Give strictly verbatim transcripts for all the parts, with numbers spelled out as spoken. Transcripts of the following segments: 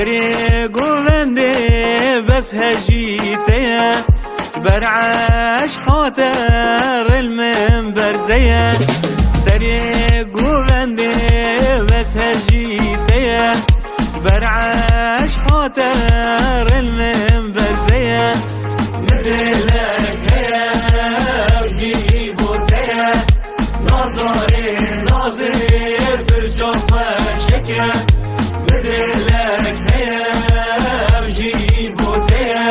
Serê govendê bes hejî te ye, ji ber eşqa te ril min berze ye. Serê govendê bes hejî te ye, ji ber eşqa te ril min berze ye. Min dilek heye, ew jî bo te ye. Nazarê, nazê, pir çav xweşek e. Min dilek heye, ew jî bo te ye.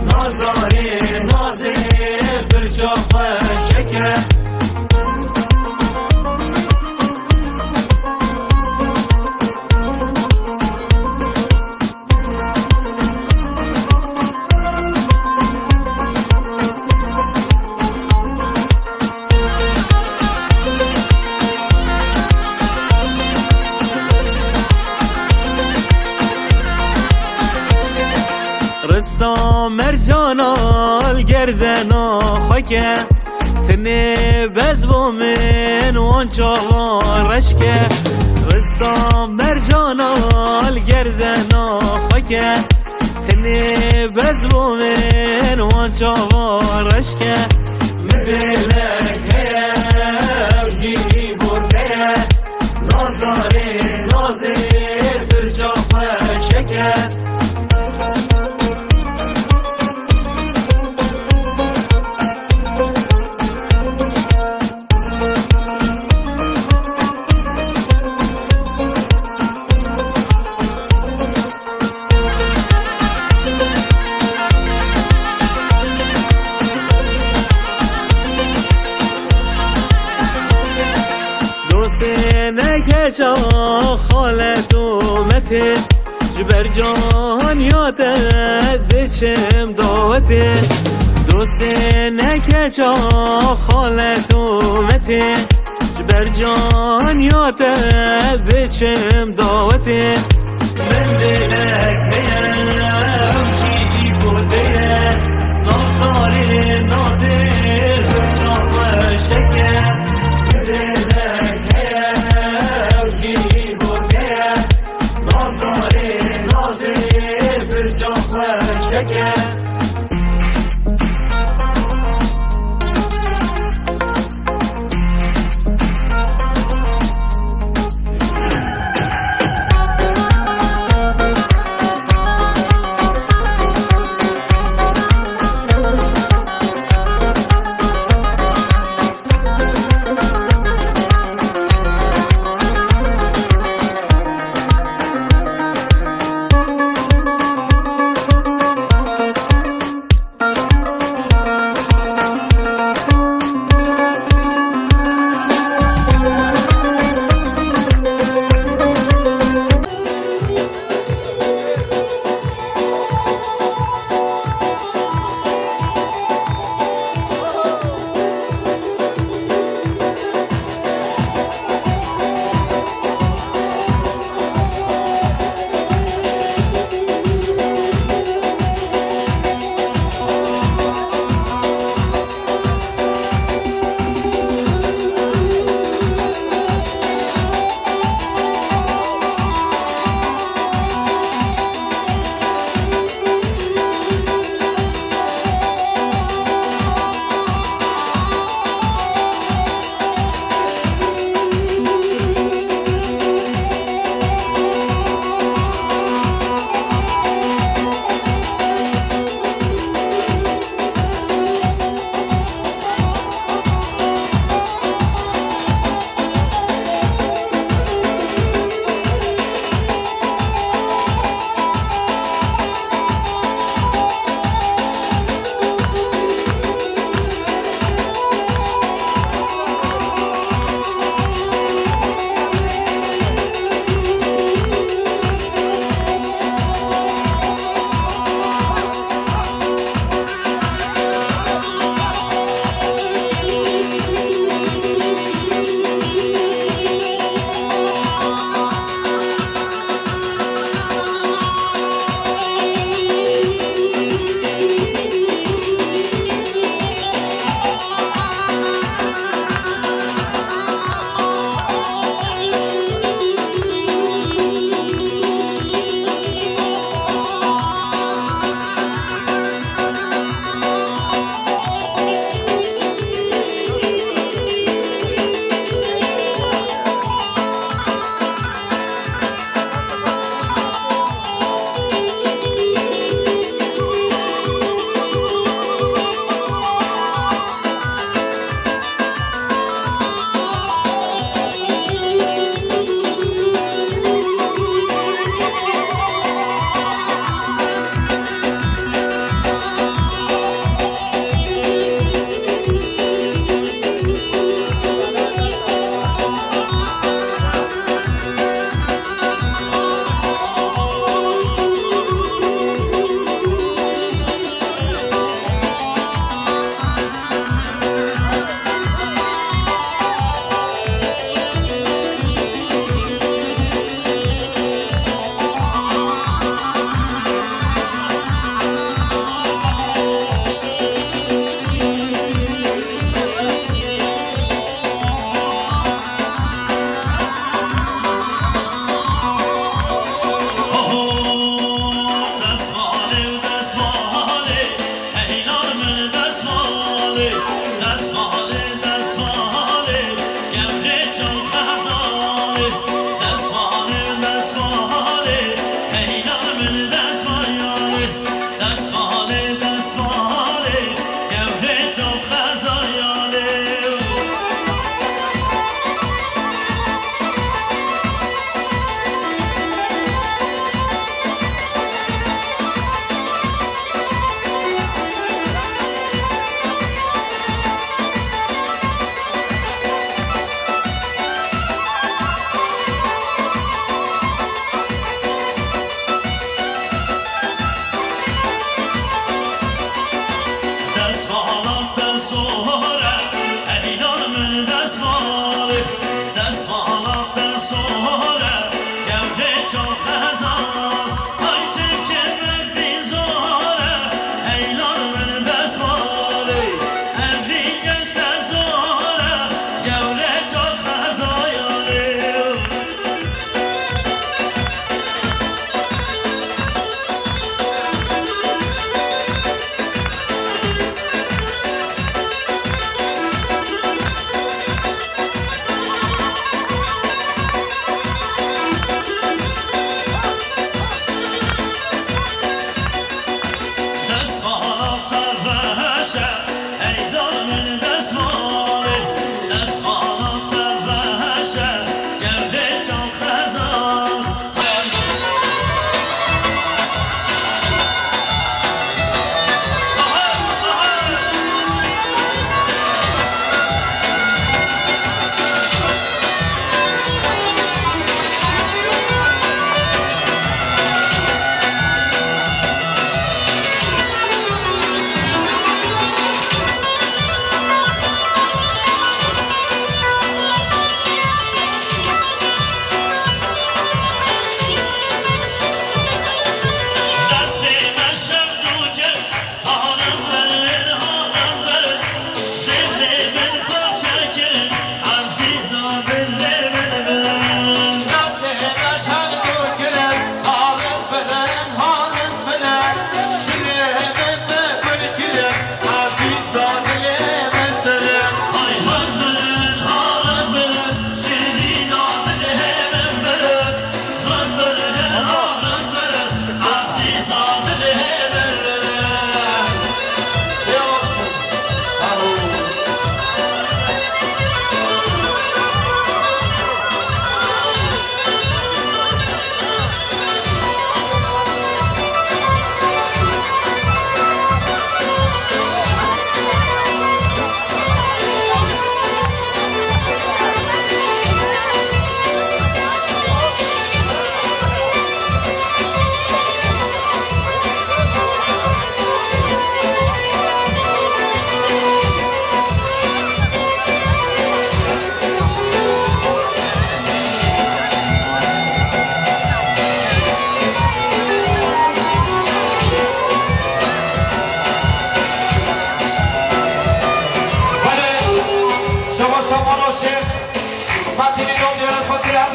Nazarê, nazê, pir çav xweşek e. Rista mercana li gerdena xwe ke, tinê bez bo min wan çavan reş ke. Rista mercana li gerdena xwe ke, tinê bez bo min wan çavan reş ke. Min dilek heye, ew jî bo te ye. Nazarê, nazê, pir çav xweşek e. Dostê ne keça xalet û metê, ji ber caniya te diçim dawetê. Dostê ne keça xalet û metê, ji ber caniya te diçim dawetê. Min dilek heye, ew jî bo te ye. Nazarê, nazê, pir çav xweşek e. Min dilek heye, ew jî bo te ye. Nazarê, nazê, pir çav xweşek e.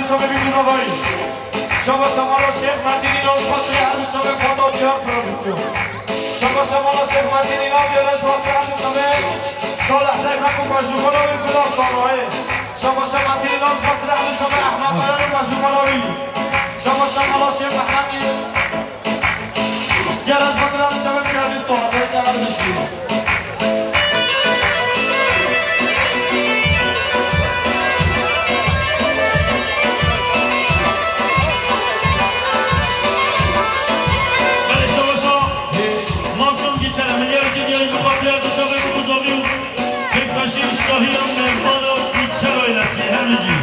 Çavê Bîbî Zavayî. Şaba şamala Şêx Metînî Lal Xatirê her du çavê Xweda Diyar Prodüksiyon. Şaba şamala Şêx Metînî Lal Diyar Xatirê her du çavê Salih Zeybek û Mecnûbala wî Bila Salahê. Şaba şamala Metînî Lal Xatirê her du çavê Ehmed Ayan û Mecnûbala wî. Şaba şamala Şêx Mehmetî. Gel ez xatir em çavê Kurdistan, belki em bişî. Belê şabaşa, Mazlum Gîçer, em ê yarî kê diyarî bi xatirê du çavê bi kuzavî û Pêkveşî şahiya mêvana Gîçer ailesî her bijî.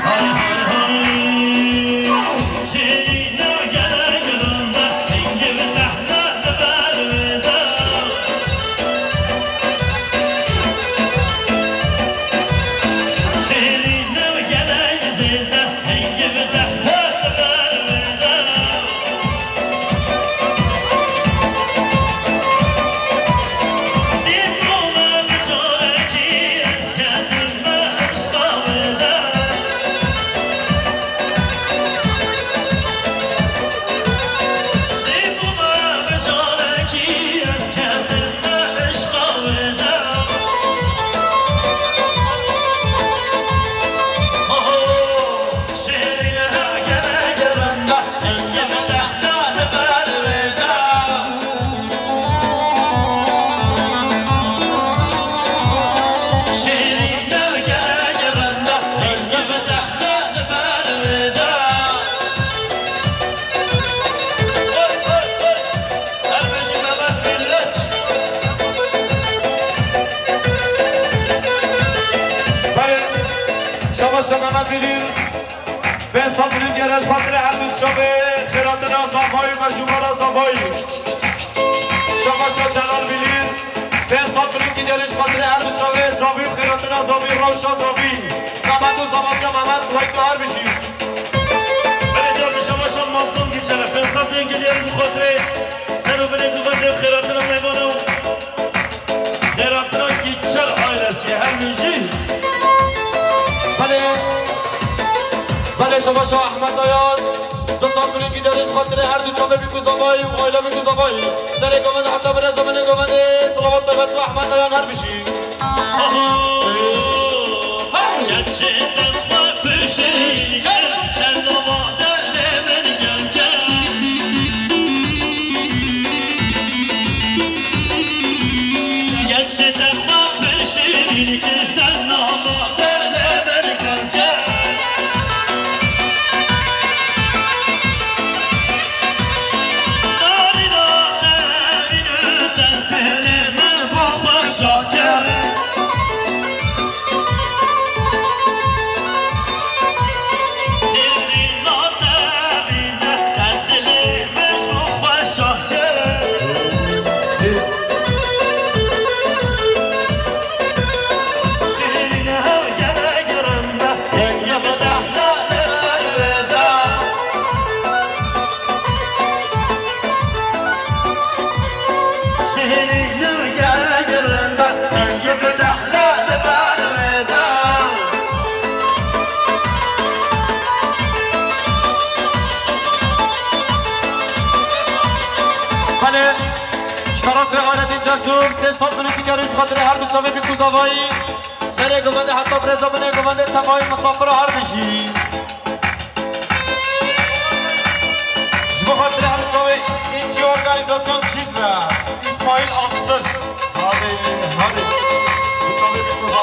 Hay hay hay. Şêrîna gele geranda, hingê bi tehna li ber wê de. Şêrîna gele zêde, hingê bi tehna li ber wê de. Belê, şabaş Mehmet Bilîr. Pênc sed milyon gere ji xatirê her du çavê Xêratina Zavayî, Mecnûbala Zavayî. Şabaşa Celal Bilîr. Pênc sed milyon gere ji xatirê her du çavê Zavî û Xêratina Zavî, Rewşa Zavî. Mehmet û Zavatiya Mehmet, wek tu her bijî. Belê car bi şabaşa Mazlum Gîçer e. Pênc sed milyon gere ji xatirê ser û binê guvendê Xêratina Meyvana û Xêratina Gîçer ailesî her bijî. Belê, belê şabaşa Ehmed Ayan, du sed milyon gere ji xatirê her du çavê Bîkû Zavayî û aile Bîkû Zavayî. Serê govendê heta birê zemenê govendê, silavat taybet bo Ehmed Ayan her bijî. Aha! Hey! Belê, şerefê aletê cesûr, sê sed milyon gere ji xatirê her du çavê Bîkû Zavayî, serê govendê heta birêza binê govendê tevayî misafira her bijî. Ji bo xatirê her du çavê Înci Organîzasyon Cizre, Îsmaîl Aksız. Hadi, hadi. Bu tabii bir program.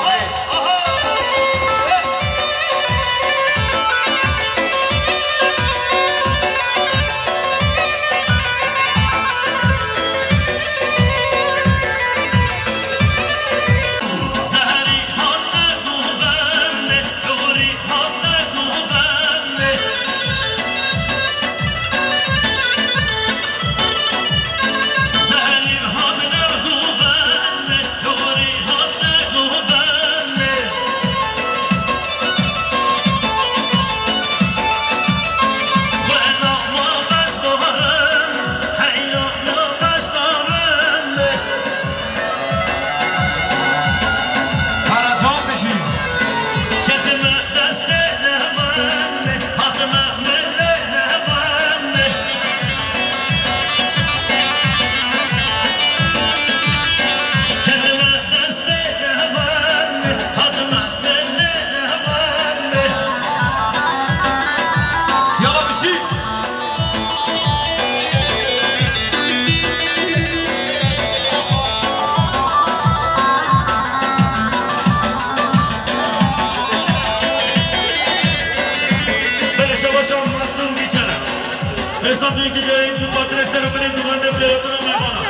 Hesabê ki derê bi xatirê ser û binê dûvendê xêratina mêvana.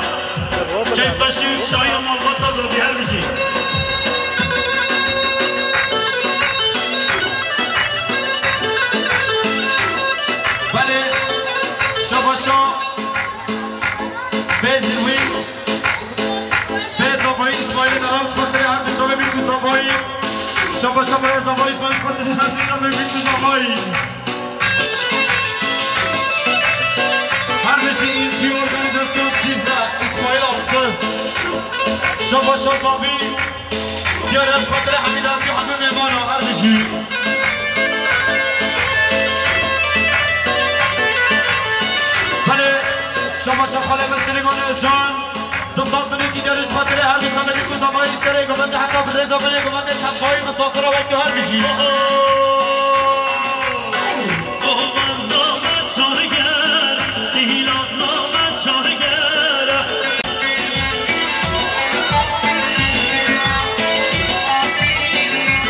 Keyfxweşî û şahî û malbata zodî her bijî. Belê, şabaşa, bêzî wî, bê zavayî Îsmaîlê Daraz xatirê her du çavê bîn ku zavayî. Şabaşa bê zavayî Îsmaîlê xatirê her du çavê bîn ku zavayî. Her bijî încî organîzasyon çîz de Îsmaîl Aksöz. Şabaşa zavî. Diyar ez xatirê Hemîda Cîhanê mêvana her bijî. Belê, şabaşa xalê me Silêman Özcan. Du sed binekî derî ji xatirê her du çavê bîn ku zavayî serê govendê heta bi rêza binê govendê tevayî misafira wekî her bijî. Govenda me çarger, îlana me çarger.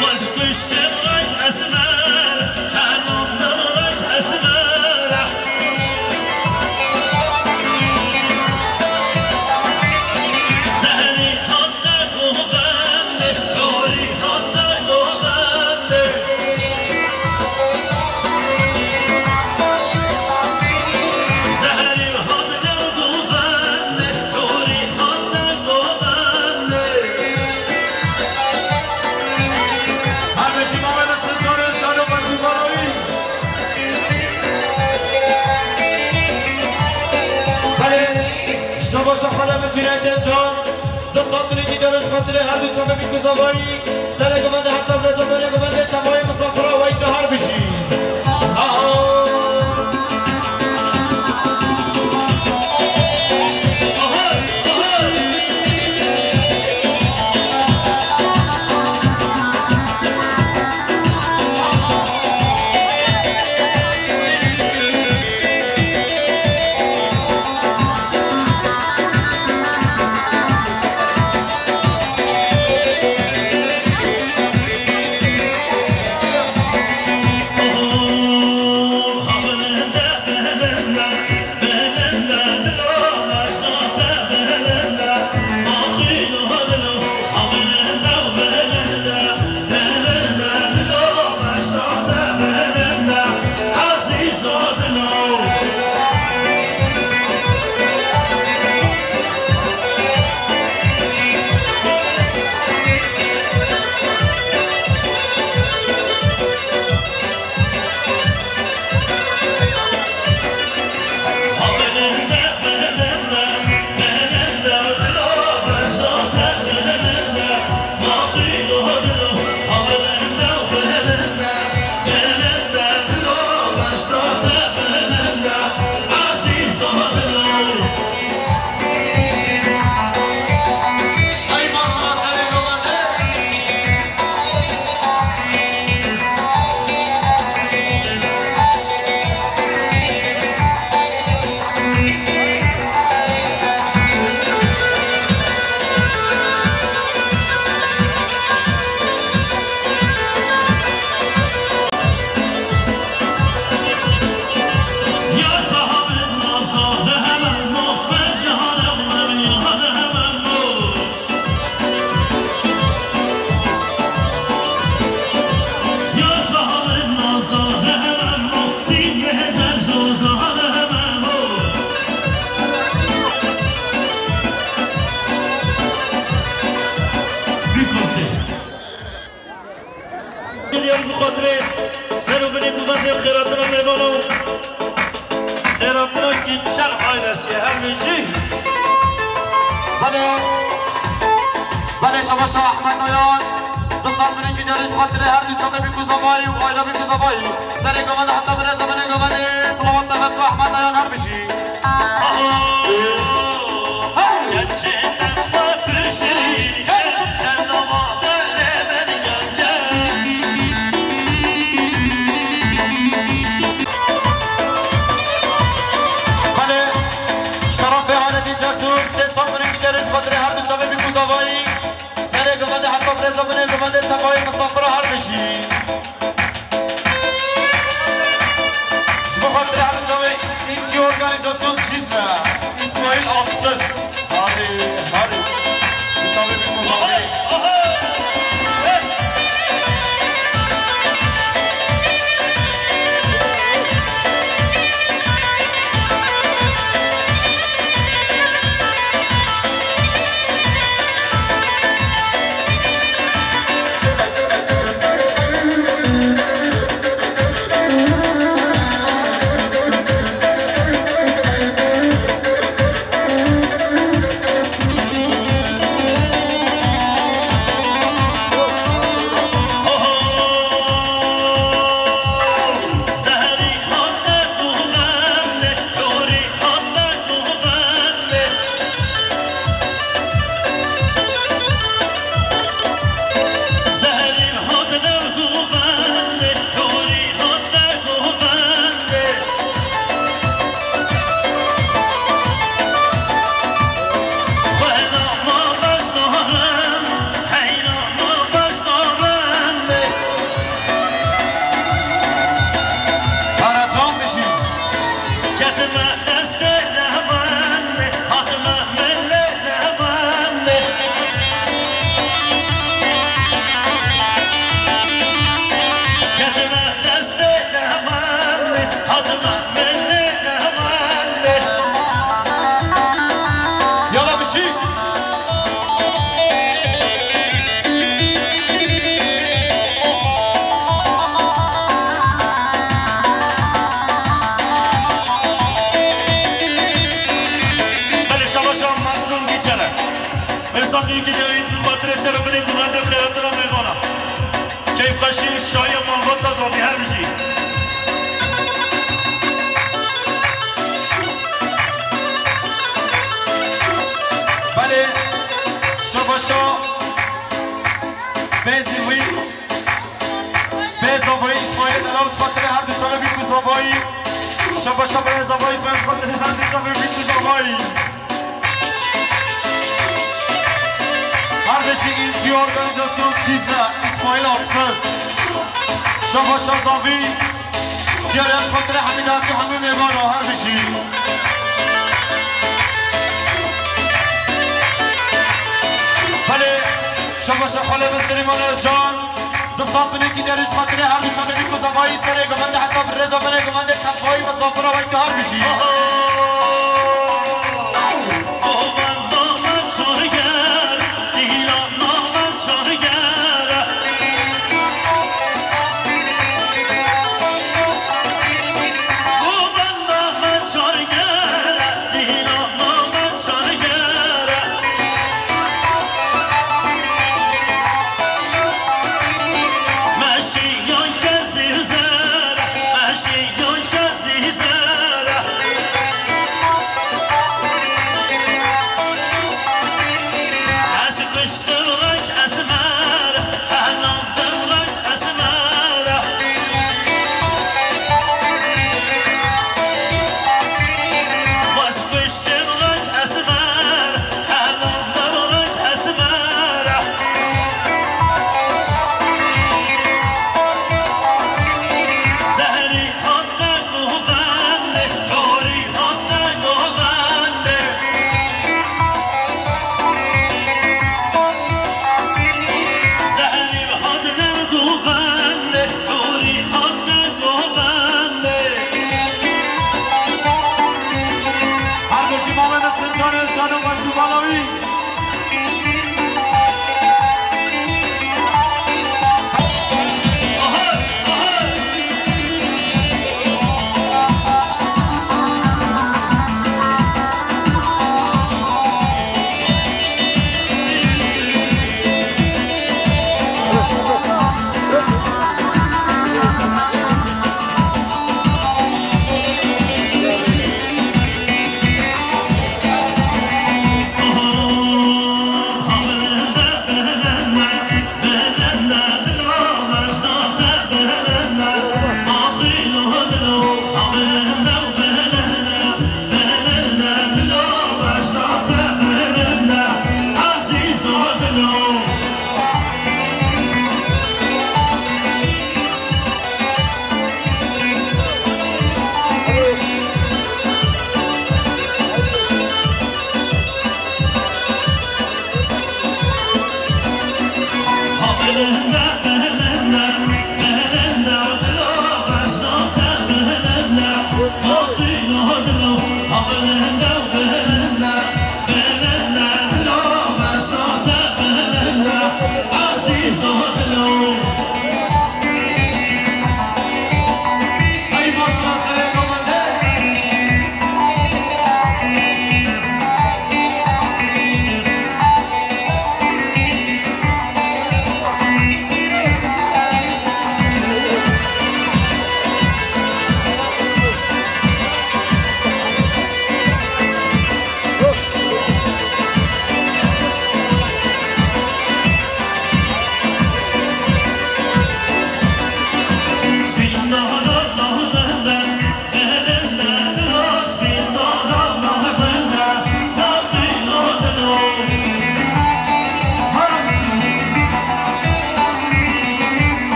Wez kuştê rek esmer, helan de rek esmer. Zeherî hate govendê, gorî hate govendê. Zeherî hate govendê, gorî hate govendê. Her bijî mamê me Sincanê, salo baş û baroyî. Belê, şabaşa xalê me Cîneyt Özcan. Du sed binekî derî ji xatirê her du çavê bîn ku zavayî. Serê govendê heta rêza binê govendê tevayî misafira wekî her bijî. Aho! Geliyor bu kadre, ser o beni bu kadre xêratina mêvana û xêratina ki çer ailesi her bijî. Belê, belê şabaşa Ahmet Ayan. Du sed binekî derî ji xatirê her du çavê bîn ku zavayî û aîla bîn ku zavayî. Serê govendê heta bi rêza binê govendê, silawat devet bi Ahmet Ayan her bijî. Belê, şerefê Haletî Cesûr, sê sed binekî derî ji xatirê her du çavê bîn ku zavayî. Serê govendê heta bi rêza binê govendê tevayî misafira her bijî. Ji bo xatirê her du çavê, încî Yala bişî. Belê şabaşa Mazlûm Gîçene. Mêsan duyî ki diyarî bi xatirê ser û binê gundê xêratina mêvana. Keyfxweşî û şahiya malbata Zavî her bijî. Belê, şabaşa bêzî wî, bê zavayî Îsmaîl, elav ji xatirê her du çavê bît û zavayî. Şabaşa bê zavayî Îsmaîl, ji xatirê her du çavê bît û zavayî. Her bijî Înci Organîzasyon Cizre, Îsmaîl Atsız. Şabaşa Zavî, diyarî ez xatirê Hemîd Hacî hemû mêvana, her bijî. Belê, şabaşa xalê min Silêman Özcan. Du sed binekî derî ji xatirê her du çavê bît û zavayî serê govende heta bi rêza binê govendê qehweyî misafira wek tu her bijî.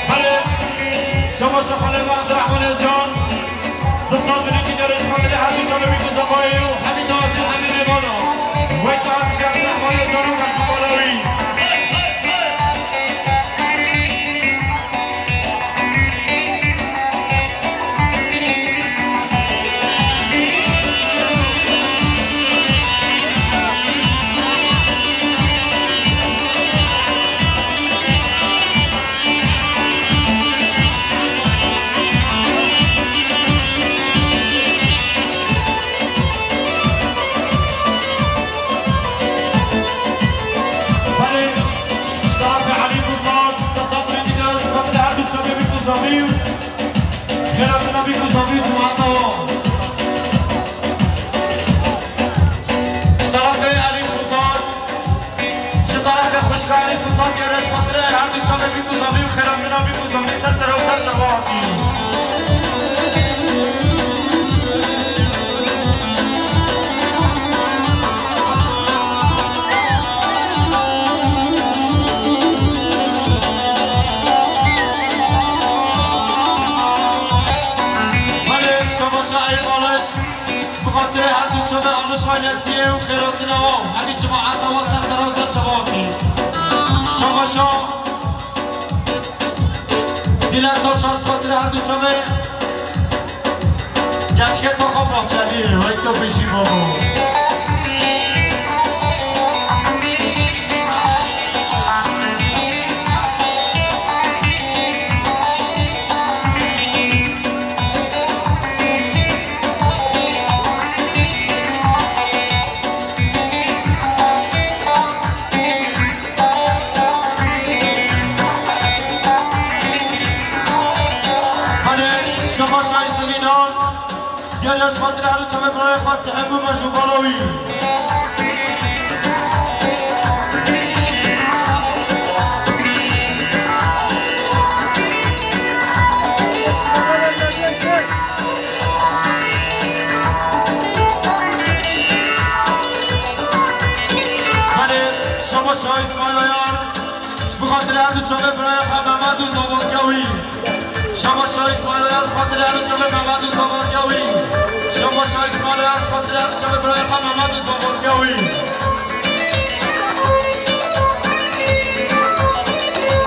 Belê, şema şexalê me Abdurrahman Özcan, di sed binekî derê ji xatirê her du çavê Bîk û Zavayê û hemî dawetçî hemî mêvana. Weyta hemşî Abdurrahman Özcan û Qeşî Balawî. Belê, Şerefê Elî Buzan, dest birîndî de, ji xatirê her du çavê Bîk û Zavî û xêratina Bîk û Zavî û cemaeta wan. Ji terefê Elî Buzan, ji terefê xwişka Elî Buzan gere ji xatirê her du çavê Bîk û Zavî û xêratina Bîk û Zavî ser sera û ser çava hatî. Belê, şabaşa Eyüp Alış, ji bo xatirê her du çavê Alış ailesiyê û xêratina wan, hemî cemaeta wan ser sera û ser çava hatî. Şabaşa Dilek Taşar, ji xatirê her du çavê. Keçikê Toxa Bahçelî, wek to pêşî babo. Belê, şabaşa Îzmînan, gel ez xatirê her du çavê birayê xwe Siheb û Mejû Balawî. Belê, şabaşa Îsmaîl Ayar. Ji bo xatirê her du çavê birayê xwe Mehmed û zavodka wî. Şabaşa Îsmaîl Ayar, ji bo xatirê her du çavê Mehmed û zavodka wî. Şabaşa Îsmaîl Ayar, ji bo xatirê her du çavê birayê xwe Mehmed û zavodka wî.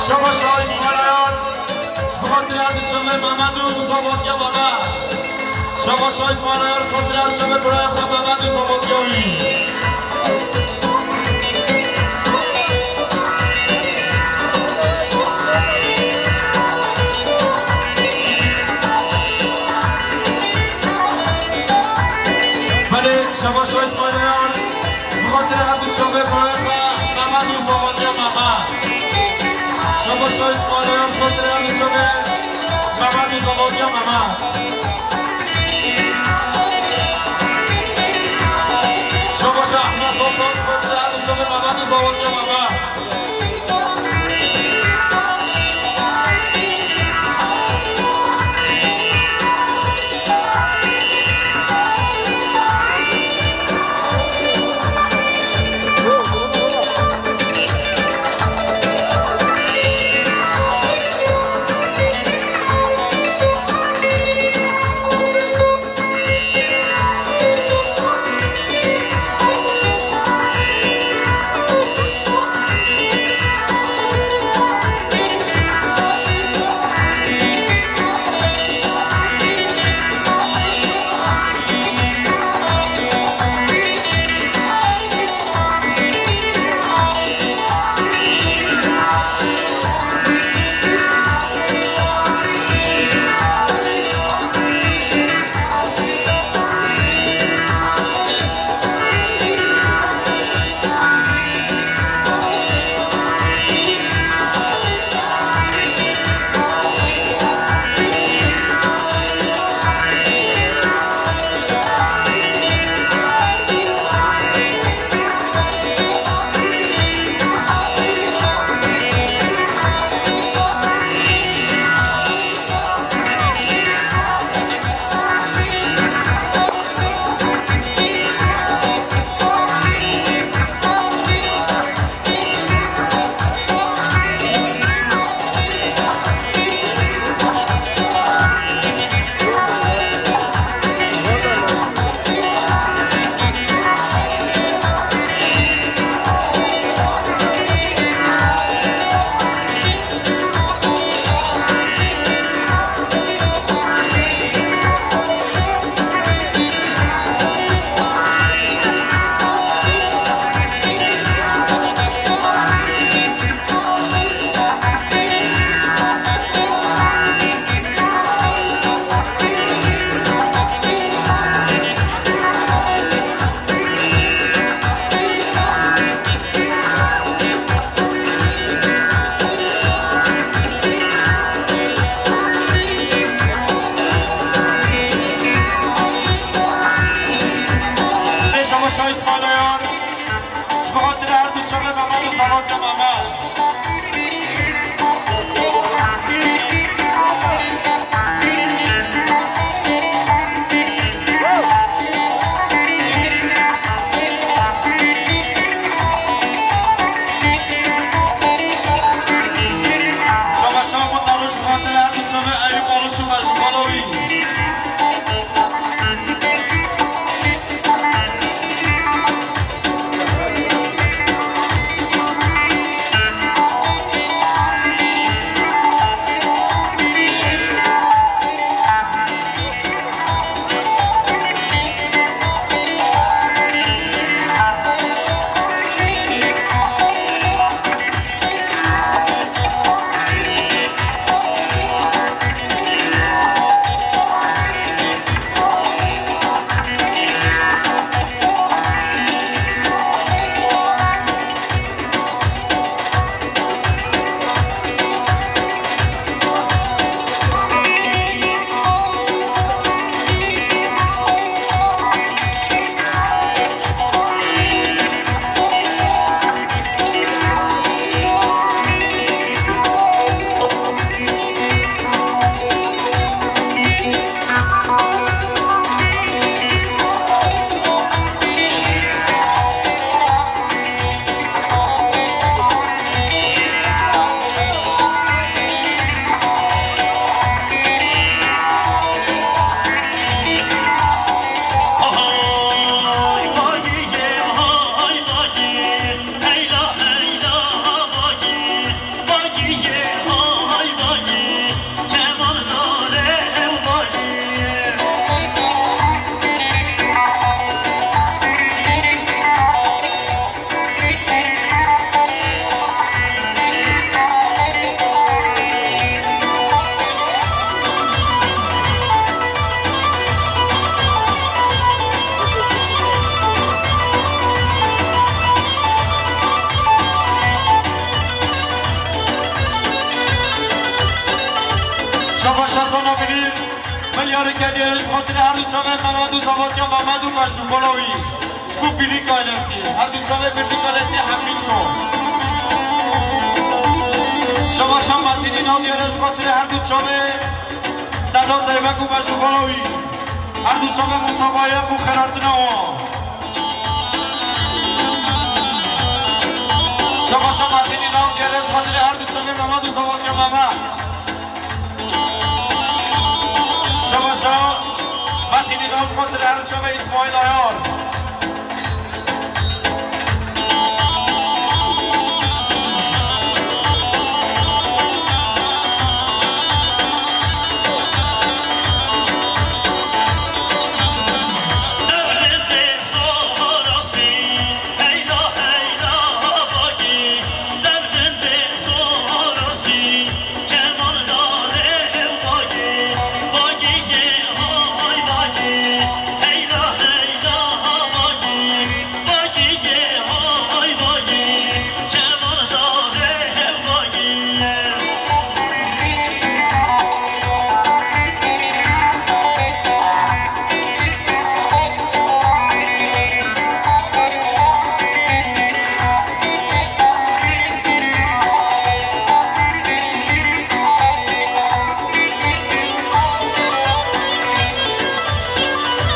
Şabaşa Îsmaîl Ayar, ji bo xatirê her du çavê Mehmed û zavodka Mehmed. Şabaşa Îsmaîl Ayar, ji bo xatirê her du çavê birayê xwe Mehmed û zavodka wî. Belê, şabaşa Îsmaîl Ayar, ji bo xatirê her du çavê birayê xwe Mehmed û zavodka Mehmed. Şabaşa Îsmaîl Ayar, ji bo xatirê her du çavê Mehmed û zavodka Mehmed. Şabaşa Ehmed Soltan, ji bo xatirê her du çavê Mehmed û zavodka Mehmed. Paşa Îsmaîl Ayar, ji bo xatirê her du çavê Mehmed û Zevatya Mehmed. Şaba şaba bo Tarûş, bi xatirê her du çavê Eyûp Alişo me ji bala wî. Şaba şazana bilî, milyarê kediyê ji xatirê her du çavê Mehmed û Zevatya Mehmed û Meşûbala wî. Ji bo Birlîk ailesî, her du çavê Birlîk ailesî hemî çiko. Şaba şan Metînî nav diyare ji xatirê her du çavê Seda Zeybek û Meşûbala wî. Her du çavê Musa Bayek û xeratina wan. Şaba şan Metînî nav diyare ji xatirê her du çavê Mehmed û Zevatya Mehmed. Şaba şa Metînî nav xatirê her çavê Îsmaîl Ayar.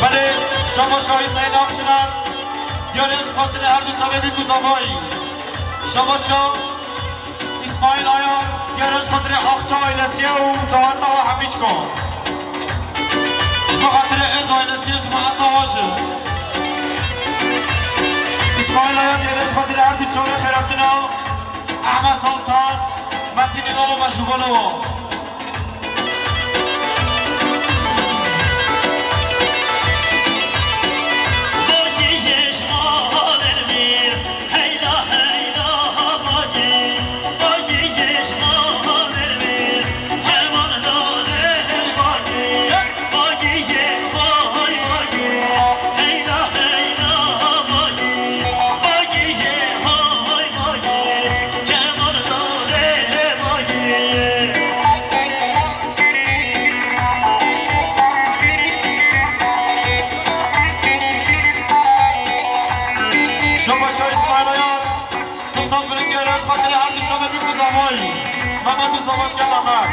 Belê, şaba şahî Seyda Çinar, diyarê xatirê her du çavê Bîk û Zavayî. Şaba şa Îsmaîl Ayar, diyare ji xatirê Aqça ailesiye û daweta wa hemî çiko. Ji bo xatirê ez ailesiye ji bo heta wa jî. Îsmaîl Ayar, diyare ji xatirê her du çavê xêratina Ehmed Soltan, Metînî nav û Meşûbala wan. Şabaşa Îsmaîl Ayar, Mustafa Biringerez, xatirê her du çavê bî ku zavayî. Mehmet û Zavat gel Mehmet.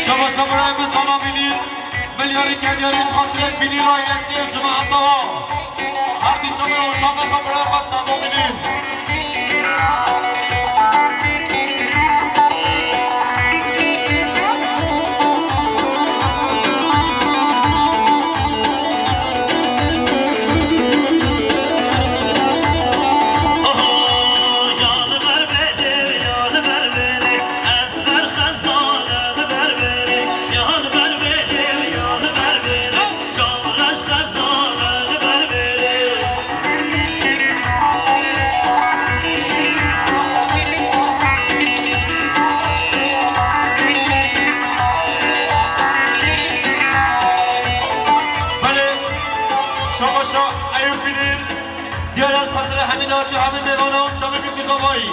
Şabaşa birayê min Zana Bînî, milyarî kediyarî ji xatirê Bînî aîlesî û cemaeta wan. Her du çavê ortaqa xwe birayê xwe Sado Bînî. Belê, şabaşa Eyûp Bînîr, diyar ez xatirê hemî naçî hemî mêvana çavê bî ku zavayî.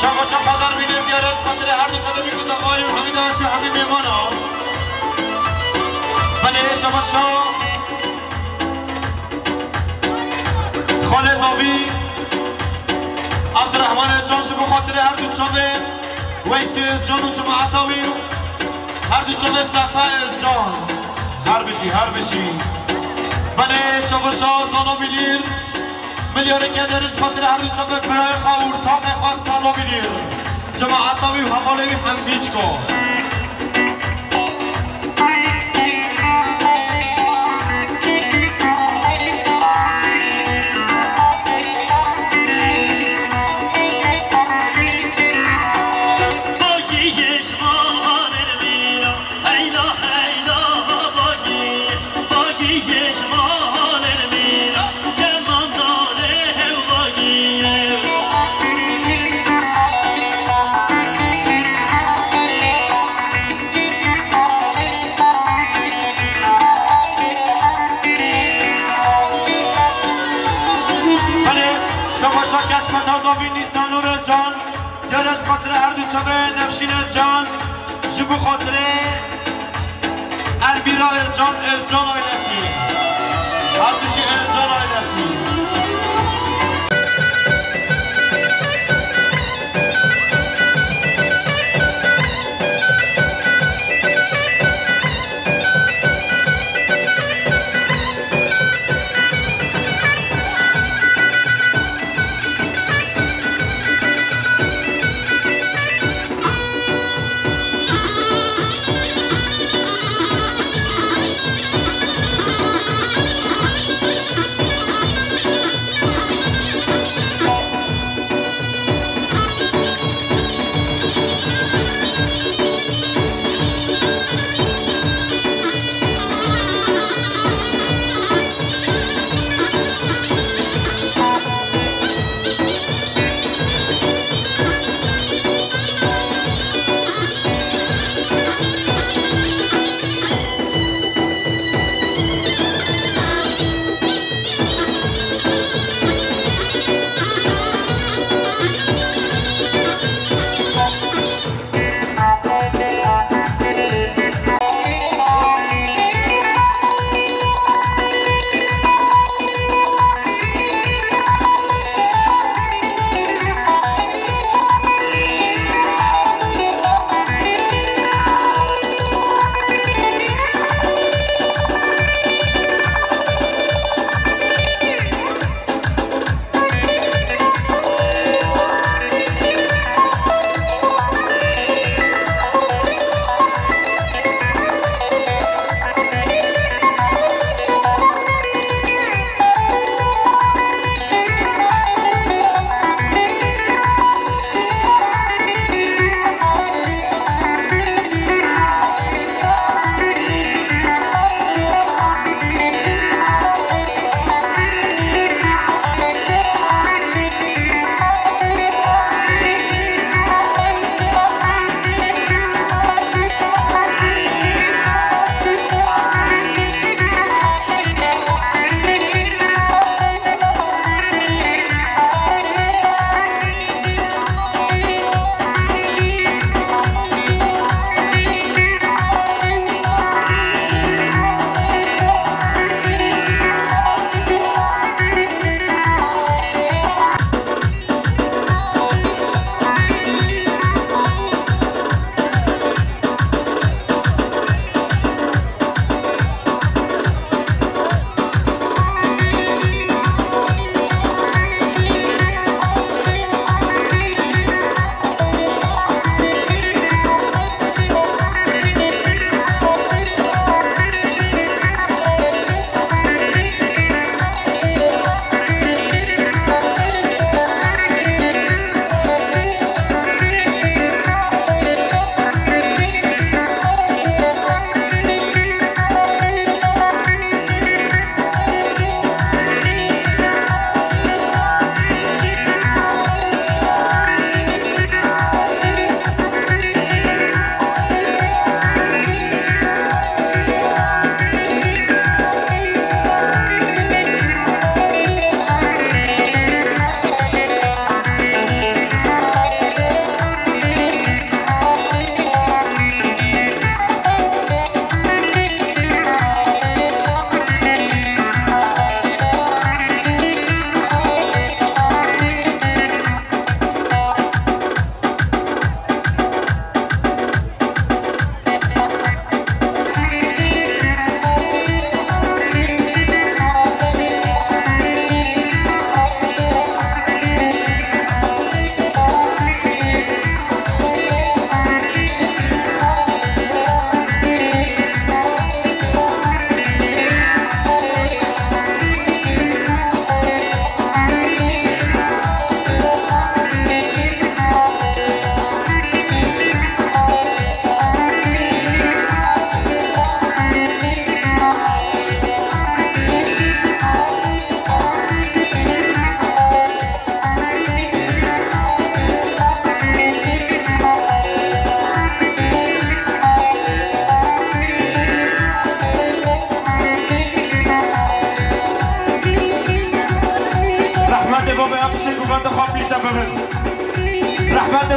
Şabaşa Qadar Bînîr, diyar ez xatirê her du çavê bî ku zavayî û hemî naçî hemî mêvana. Belê, şabaşa Xalê Zavî, Abdurrahman Özcan ji bo xatirê her du çavê Weysî Özcan û cemaeta wî, her du çavê Sefa Özcan. Her bijî, her bijî. Belê, şabaşa Zana Bînîr, milyarê kediyarî ji xatirê her du çavê birayê xwe û ortaxê xwe Sado Bînîr. Cemaeta wî û hevalê wî hemî çiko. Belê, şabaşa Kesmet Azavî, Nîsanur Özcan, diyar ez xatirê her du çavê Nefşîn Özcan, ji bo xatirê Elmîra Özcan, Özcan aîlesî. Her bijî Özcan aîlesî.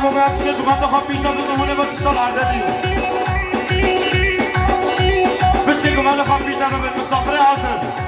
Baba, piçkê gumanda xwe pîş de bibin, hûn ê ve tiştan erde diyo. Piçkê gumanda xwe pîş de bibin, misafirê ezin.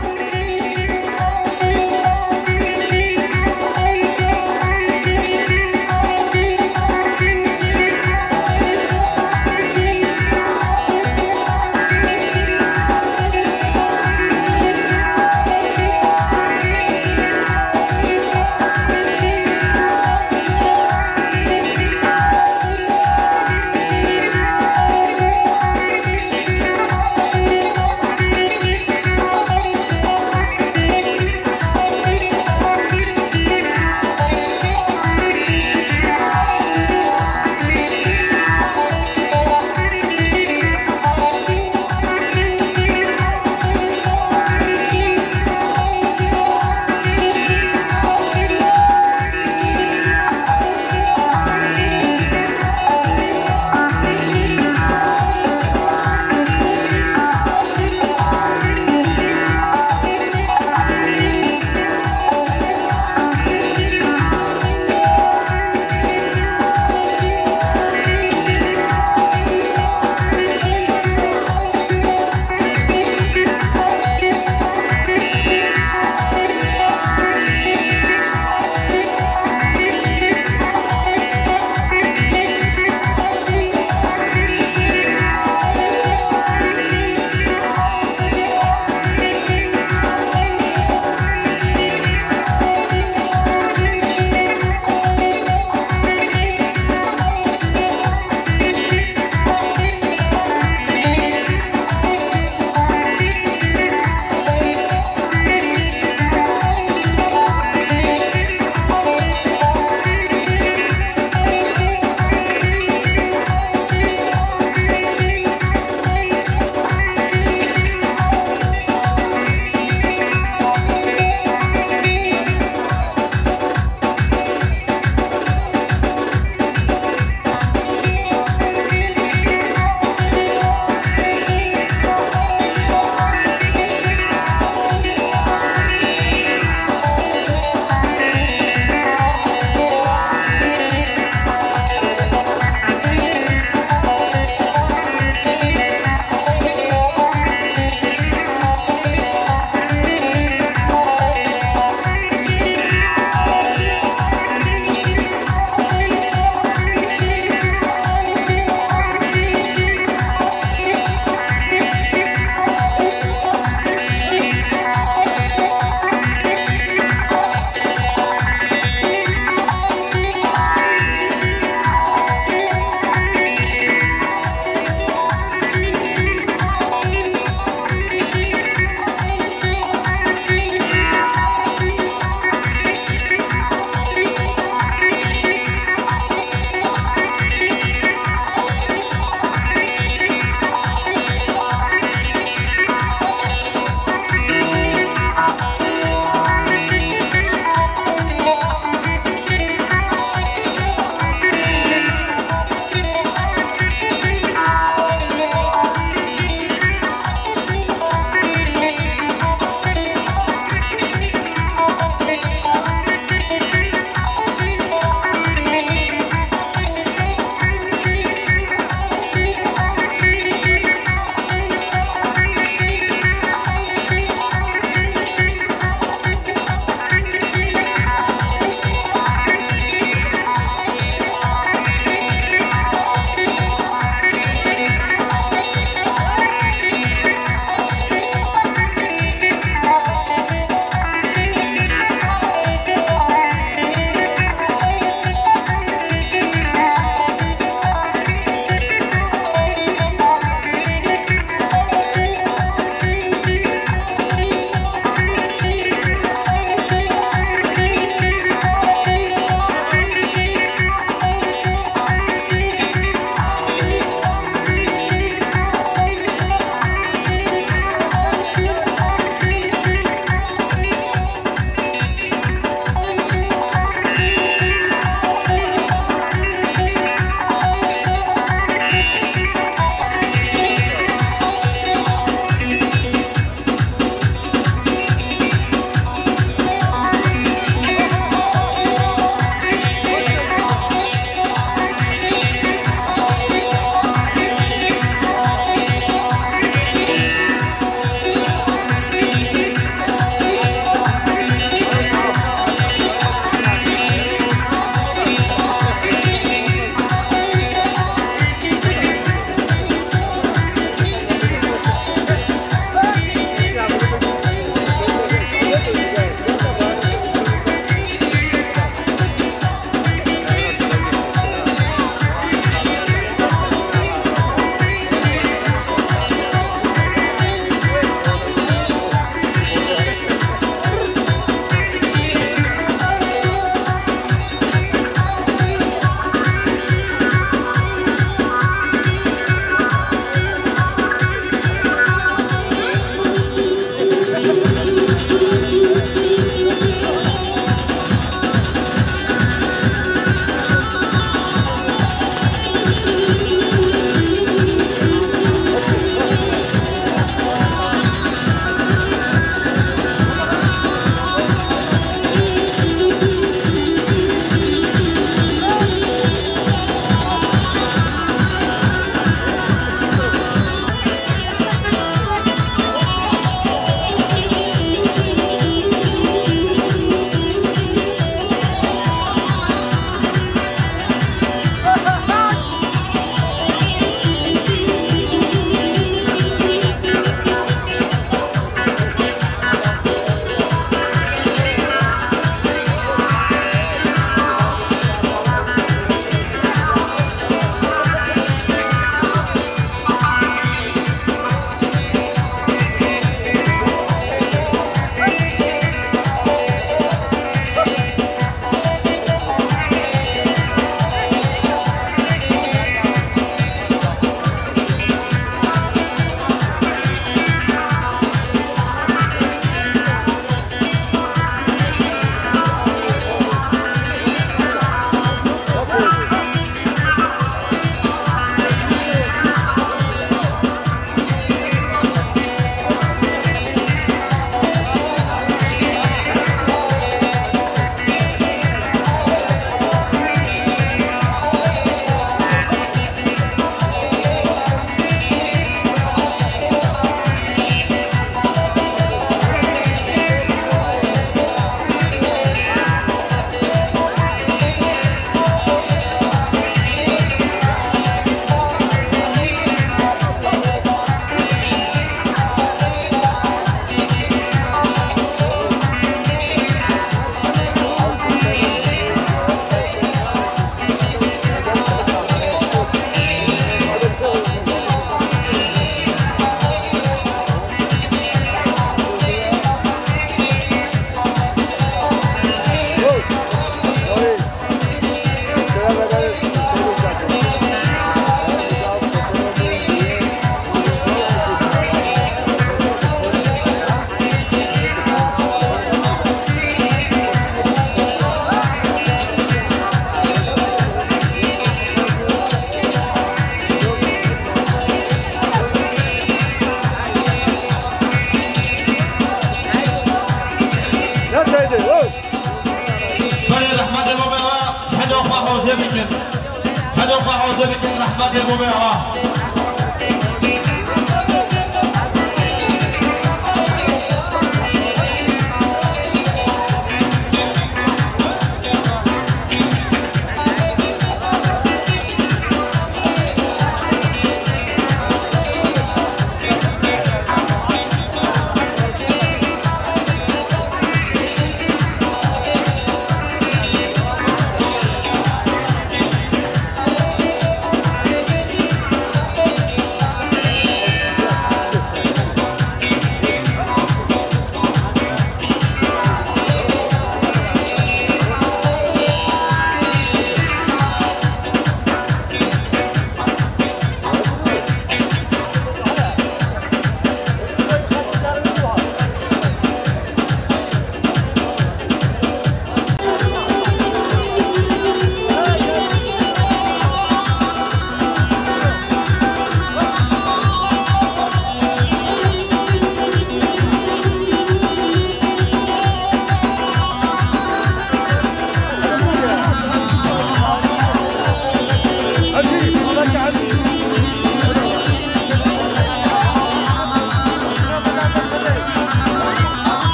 Helo xwe hazir bikin, rehmetê bo bê a.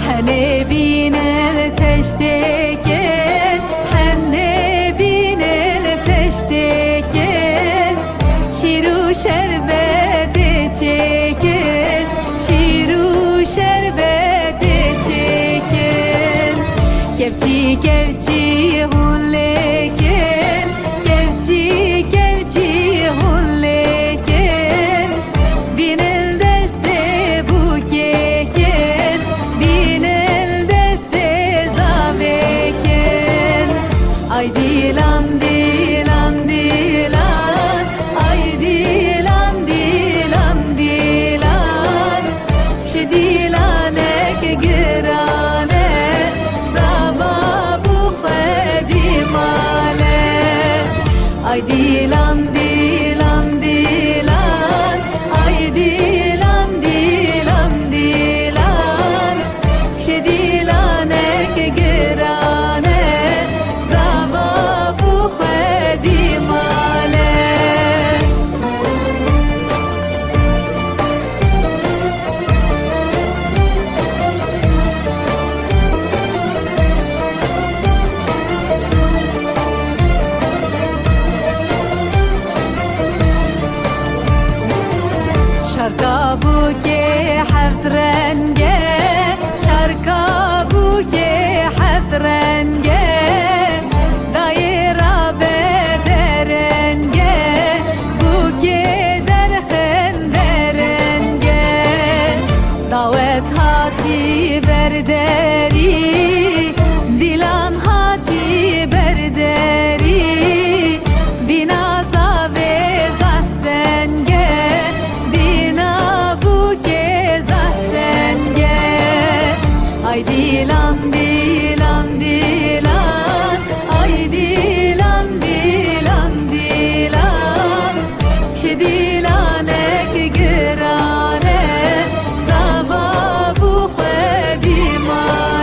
Henê bînil teştêkin, henê bînil teştêkin. Şîr û şerbetê çêkin, şîr û şerbetê çêkin. Kevçî, kevçî hûn lêkin, kevçî, kevçî hûn lêkin. Bînil destê bûkê kin, bînil destê zavê kin. Ay dîlan, dîlan, dîlan, ay dîlan, dîlan, dîlan. Çi dîlanek giran e, zava bû xwedî male. Ay dîlan, dîlan, dîlan, ay dîlan, dîlan, dîlan. Çi dîlanek giran e, zava bû xwedî male. Şarka bûkê heft reng e, şarka bûkê heft reng e. Dayê rabe dereng e, bûkê derxin dereng e. Dawet hatî ber derî, dîlan hatî ber derî. Bîna zavê zaf teng e, bîna bûkê zaf teng e. Ay dîlan, dîlan, dîlan, ay dîlan, dîlan, dîlan. Çi dîlanek giran e, zava bû xwedî male.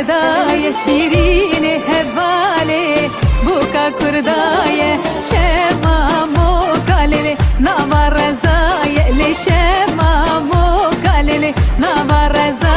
Dayê şîrînê hevalê, boka kurda ye, şema moka lêlê, nava reza ye, lê şema moka lêlê, nava reza